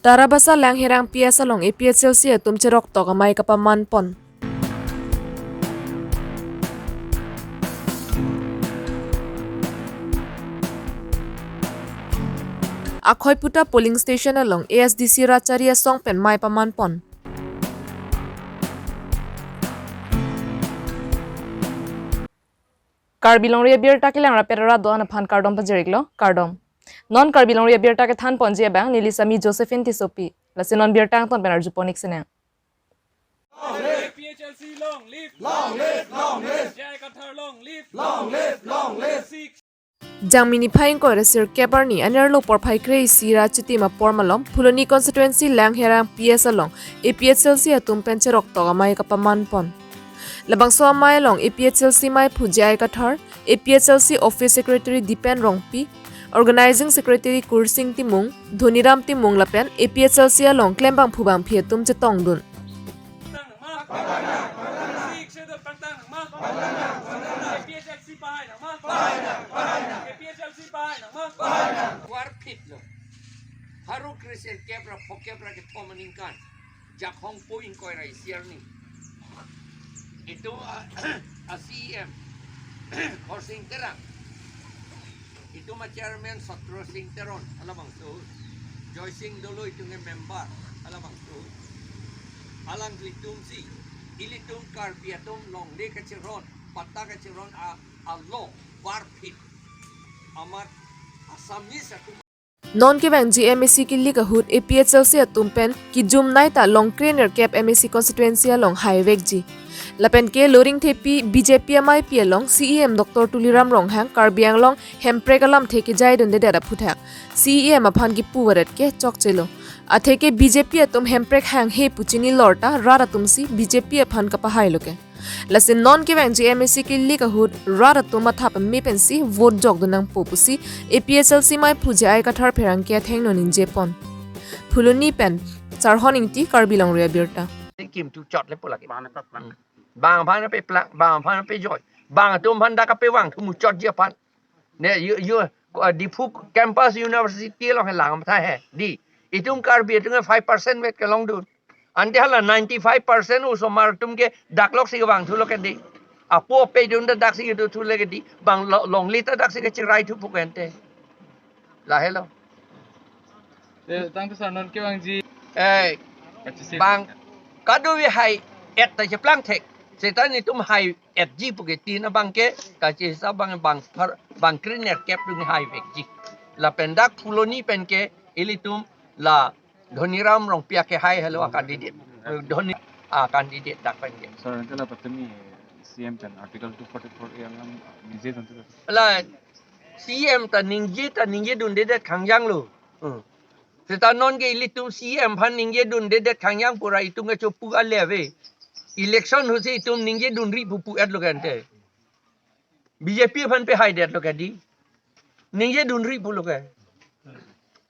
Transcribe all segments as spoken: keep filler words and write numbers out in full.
Tarabasa Langherang P S along A P H L C atum cheroktok amei kapaman pon. Akhoiputa polling station along A S D C rat chari asong pen mei paman pon. Karbi Longri Abirta kelang rapet rat do-an aphan kardom pajir-iklo, kardom. Non Karbi Longri Abirta kethan ponji abang neli sami Josephine Tissopi. Lasi non birta angton pen arju pon-ik sinang. A P H L C long live! Long live, long live! J I Kathar long live! Long live, long live! Jangmi niphai ingkoi ra sirkep arni anerlo porphai kre-isi ra chitim apor malom Phuloni constituency Langherang P S along A P H L C atum pen cheroktok amei kapaman pon. Labangso amei along A P H L C meiphu J I Kathar, A P H L C office secretary Dipen Rongpi, organizing secretary Kursing Timung, Dhoniram Timung lapen A P H L C along klembangphu bangphi atum chetongdun. Sixth Schedule pangtang nangma. A P H L C pahai nangma. A P H L C pahai nangma. Varphit lo. Pharo kre sirkep ra phokep ra kethom aningkan. Jakhong po ingkoi ra isi arni. Itum a, a C E M Khorsing Terang. Itum a chairman Satro Sing Teron, halabangso. Joysing Doloi itum ke member, halabangso. Alanglitum si, ilitum Karbi atum longle kacheron, patta kacheron a, a lo, varphit. Amar Assamese atum. Non kevangji M A C kilik ahut A P H L C atum pen kijumnei ta long krenerkep M A C constituency along haivekji. Lapen ke Loringthepi B J P ameipi along C E M Doctor Tuliram Ronghang Karbi Anglong hemprek alamthe kejaidundedet aphuthak C E M aphan kipu varet ke chokchelo. Atheke B J P atum hemprek hanghe pu chinilor ta rat atum si B J P aphan kapahailo ke. Lasi non kevangji M A C kilik ahut rat atum matha pame pensi vote jokdun nangpo pusi A P H L C meiphu J I Kathar pherangke athengno ningje pon. Phuloni pen Charhon Ingti, Karbi Longri Abirta. Kim tu chot le pulak. Bang aphan pe plak, bang aphan pe joy. Bang atum aphan dak kapevang thu muchotji aphan. Ne, you, you, uh, Diphu campus university along helang matha he. Di, itum Karbi atum ke five percent vet kelongdun. Ante hala ninety-five percent osomar atum ke daklok si kevang thulo ke di. Apo ape atum ta dak si kedo thulo ke di. Bang lo-, longle ta dak si kecherai thu pu ke ante. Lahelo. Eh, tangte sir, non kevangji. Eh, H C C. Bang, kadokave hai-et ta cheplang thek. Seta netum hai-etji pu ke tin abang ke, kachesa bang, bang phar, bang krenerkep atum haivekji. Lapen dak Phuloni pen ke, ilitum la Dhoniram Rongpi ke hai helo a candidate. Dhoni a candidate dak pen ke. Sir, ante la patumi C E M pen Article two forty-four A alam ningje tangte. La C E M ta ningje ta ningjedundedet khangjang lo. Hmm. Seta non ke ilitum C E M aphan ningjedundedet khangjang pura itum ke chopu ale ave. Election ahutsi itum ningjedunri pu pu-etlo ke ante. B J P aphan pehaidet lo ke di. Ningjedunri pulo ke.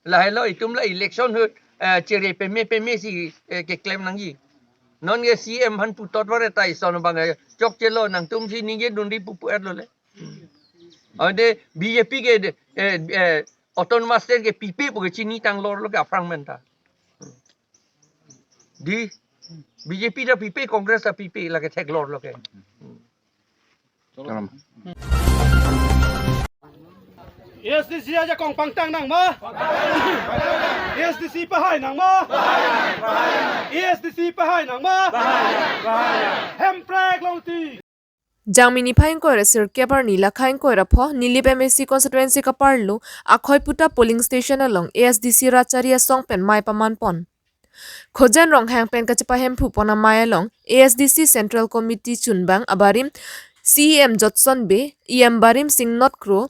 Lahelo itum la election ahut, eh, chere peme peme si, eh, keklem nangji. Non ke C E M aphan putot varet ta ison abang, eh, chokchelo nangtum si ningjedunri pu pu-etlo le. Ante B J P ke de, eh, eh, Autonomous State ke pipe pu ke chini tanglorlo ke aphrang pen ta. Di, B J P ta pipe, Congress ta pipe, lake theklorlo ke. Kalam. A S D C ajakong pangtang nangma? A S D C pahai nangma? A S D C pahai nangma? Hemprek longti. Jangmi niphai ingkoi ra sirkep arni lakha ingkoi ra pho Nilip M A C constituency kaparlo Akhoiputa polling station along A S D C rat chari asong pen mei paman pon. Khojen Ronghang pen kachepahemphu pon amei along A S D C Central Committee chunbang abarim C E M Jotson Bey, E M barim Singnoth Kro,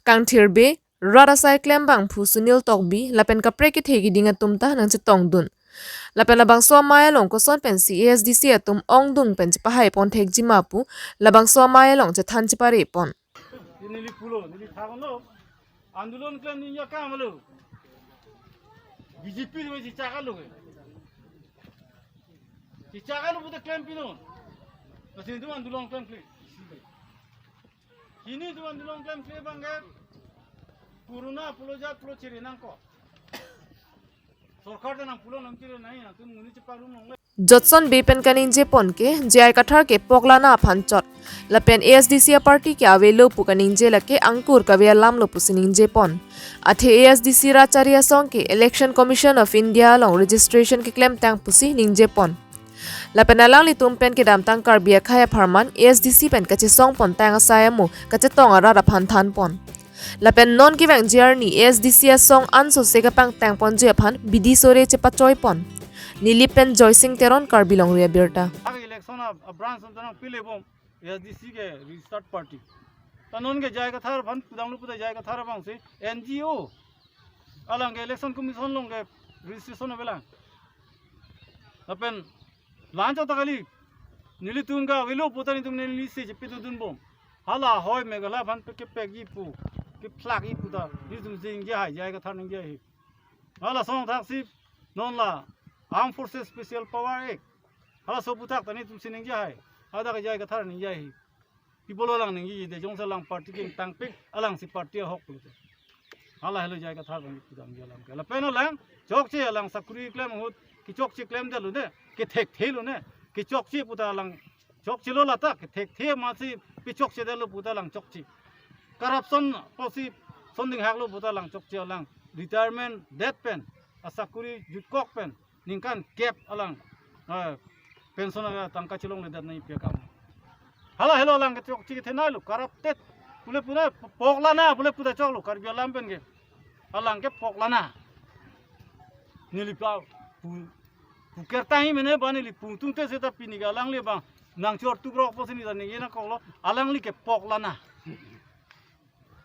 kangthir Bey, rat asai klembangphu Sunil Tokbi lapen kaprek kethe keding atum ta nangchetongdun. Lapen labangso amei along koson pensi A S D C atum ongdung pen chepahai pon thekji ma pu labangso amei along chethan chepare pon. Neli pulo, neli thagonlo. Andolon klem ningje akam lo. B J P lo chichak lo ke. Chichak lo pute klem pinon. Pasi itum andolon klemkle. Pini itum andolon klemkle abang ke. Corona pulo jat pulo chere nangkok. Sorkar ta nangpulo nangchire nai, nangtum nguni cheparum longle. Jotson Bey pen kaningje pon ke J I Kathar ke poklana aphan chot. Lapen A S D C a party ke avelo pu kaningje lake angkur kave alam lo pusi ningje pon. Athe A S D C rat chari asong ke Election Commission of India along registration keklemtang pusi ningje pon. Lapen alanglitum pen kedamtang Karbi akhei apharman A S D C pen kachesong pontang asai amo kachetong arat aphan than pon. Lapen non kevangji arni A S D C asong ansose kapangtang ponji aphan bidi sore chepachoi pon. Nilip pen Joysing Teron, Karbi Longri Abirta. Ang election a, a branch ang tanang pile bom A S D C ke registered party. Ta non ke J I Kathar aphan pudamlo puta J I Kathar abang si N G O. Alang ke Election Commission along ke registration avelang. Lapen lancho ta kali. Nelitum ke avelo puta nelitum neli si chepidun bom. Hala hoi Meghalaya aphan pe kepekji pu, kephlakji puta nelitum si ningje hai, J I Kathar ningje hai. Hala asong thaksi non la Armed Forces Special Power Act. Hala aso aputhak ta nelitum si ningje hai. Hadak J I Kathar ningje hai. People alang ningje de jongsi alang party kengtangpik, alang si party ahok pulote. Hala helo J I Kathar abang pudamji alam ke. Lapen alang chokche, alang sakuri klem ahut kechokche klemdetlo ne, kethekthe lo ne, kechokche puta alang chokchelo lata, kethekthe masi pechokchedetlo puta alang chokche. Corruption pusi sonding haklo puta alang chokche, alang retirement det pen asakuri jutkok pen ningkan kep alang, eh, pension alang tangka chelongledet nangji pi akam. Hala helo alang kechokche kethenei lo, corrupted. Pule pule poklana, pule puta choklo, Karbi alam pen ke. Alang ke poklana. Neli pa pu, pu kertang hi mene ba neli pu tungte seta pini ke alangli abang nangchor tukrok pusi neli ta ningje nangkoklo, alangli ke poklana.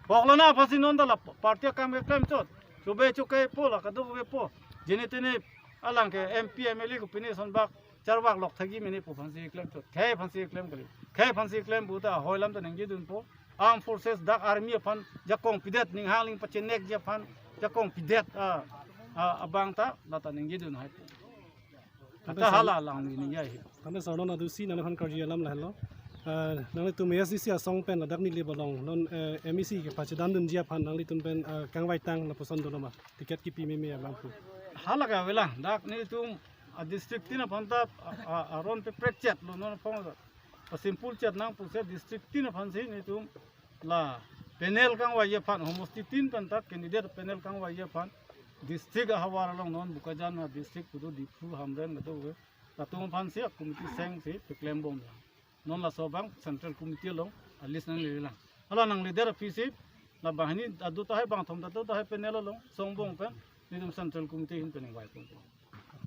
Poklana aphansi non ta la party akam keklem chot. Chobe choke po la kadokave po. Jene tene alang ke M P, M L A ko pine son bak charbak lok thagi mene po aphansi klem chot. Khei aphansi klem kali. Khei aphansi klem puta hoi lam ta ningjedun po. Armed Forces dak army aphan jakong pidet, ning hangling pachenekji aphan jakong pidet, a, a, abang ta lata ningjedun hai po. Tangte hala alang ningje hai. Tangte sir, non adusi nangliphan karju alam lahelo. Eh, nanglitum A S D C asong pen ladak Nilip along non, eh, M A C kepachedandunji aphan nanglitum pen, eh, kangvaitang lapuson dolo ma? Ticket kipi meme abang pu. Hala ke avelang, dak nelitum a district tin aphan ta a, a, aron pe prekchet lo non phong. A simple chet nang pusi district tin aphansi nelitum la panel kangvaiji aphan, homosti tin pen ta candidate panel kangvaiji aphan, district ahavar along non Bokajan a district pudo Diphu, Hamren kadokave, latum aphansi a committee sengsi peklem bomlang. Non laso abang central committee along a list nanglelelang. Hala nangledet aphisi la banghini adu tahai bangthom adu tahai panel along songbong pen nelitum central committee ahin pen ingvaipon.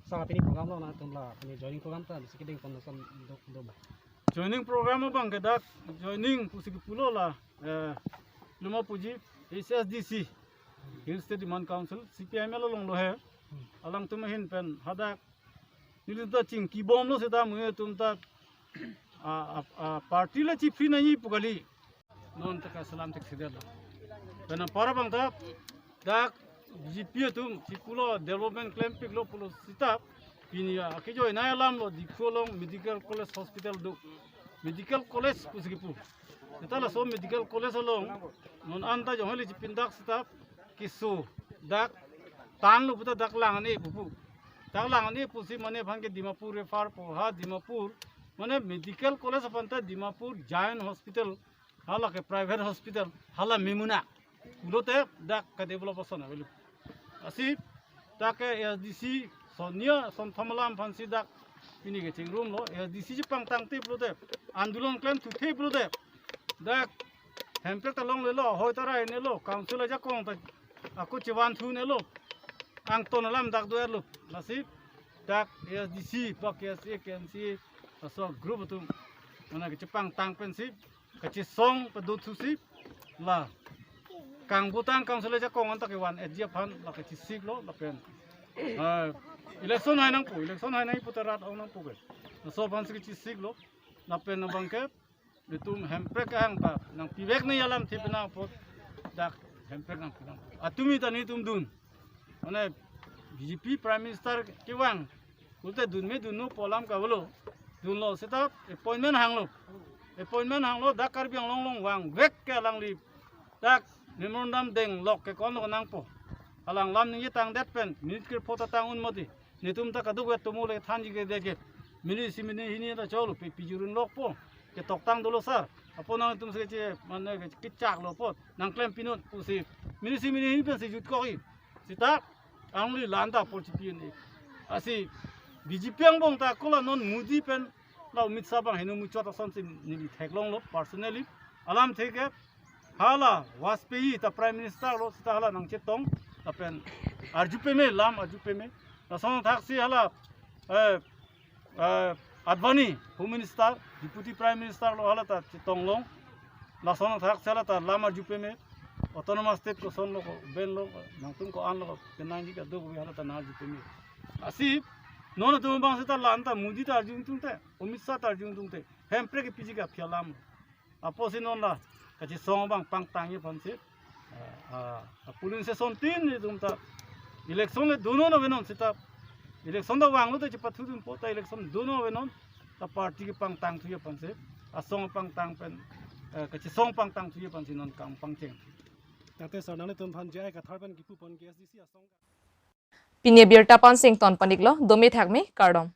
Sir, pini program lo nangtum la, pini joining program ta, bisi keding pon son do, do ba? Joining program abang ke dak, joining pusi kepulo la, eh, luma puji, H S D C, Hill State Demand Council, C P I M L along lo he, alangtum ahin pen, hadak, nelitum ta chingkibomlo seta mu atum ta, a, a, a, party le chiphi nangji pu kali. Non ta kaselam thekthedetlo. Pen apar abang ta dak B J P atum si pulo development klempiklo pulo seta pini akejoinei alam lo Diphu along medical college hospital do. Medical college pusi kepu. Seta laso medical college along non anta jong hali chipindak seta keso dak tanglo puta dak lang-an-e pupu. Dak lang-an-e pusi mane aphan ke Dimapur refer po, ha Dimapur. Mane medical college aphan ta Dimapur Jain Hospital, hala ke private hospital, hala memuna. Pulote dak ke develop ason avelo. Lasi dak ke A S D C sonia son thamalam aphansi dak pini ke chingrumlo, A S D C chepangtangte pulote, andolon klemthukthe pulote, dak Hemprek ta longlelo, hoi ta rai nelo, council ajakong ta ako chevan thu nelo, angton alam dak do-etlo. Lasi dak A S D C, bak K S A, K N C A, laso group atum mane kachepangtang pensi, kachesong padothusi, la kangbutang council ajakong anta kevan-etji aphan la kachesiklo lapen, eh, election hai nangpo, election hai nangpo ta rat ong nangpo ke. Laso aphansi kachesiklo lapen abang ke nelitum Hemprek ahang ta nangpivek nangji alamthe penang apot dak Hemprek nangpi nang. Atumi ta nelitum dun. Mane B J P Prime Minister kevang pulote dun me dunno pu alam ke avelo. Dunlo seta appointment hanglo. Appointment hanglo dak Karbi Anglong along vangvek ke alangli dak memorandum deng lok ke konlo nangpo. Alang lam ningje tangdet pen minute kre pho ta tang un mati. Netum ta kaduk vet tomo le thanji ke dege. Minute isi minute hini ta cholo pe pijurun lokpo. Ketoktang dolo sir. Apo nangtum se che mane ke kechak lopo. Nangklem pinut pusi. Minute isi minute hini pensi jut koki. Seta angli lanta apor chipi un-e. Lasi B J P angbong ta kola non Modi pen la Amit Shah abang heno muchot asonsi neli theklonglo personally. Alamthe ke hala Vajpayee ta Prime Minister lo, seta hala nangchetong lapen arju peme, lam arju peme. Lason thaksi hala, eh, eh, Advani Home Minister, Deputy Prime Minister lo, hala ta chetonglong. Lason thaksi hala ta lam arju peme. Autonomous State koson lo ko, ben lo ko, nangtum ko-an lo ko, penangji kaduk hala ta nang arju peme. Lasi non atum abang seta lanta Modi ta arju tungte, Amit Shah ta arju tungte, Hemprek kepiji ke aphi alam. Apotsi non la kachesong abang pangtangji aphansi, ah, ah, polling station tin netum ta election le donon avenon seta. Election ta vanglo ta chepathudunpo ta election donon avenon ta party kepangtangthuji aphansi, asong pangtang pen, eh, kachesong pangtangthuji aphansi non kam pangcheng. Tangte sir nanglitum aphan J I Kathar pen kipu pon K S D C asong. Pini abirta pensi ington pon-iklo, dome thakme, kardom.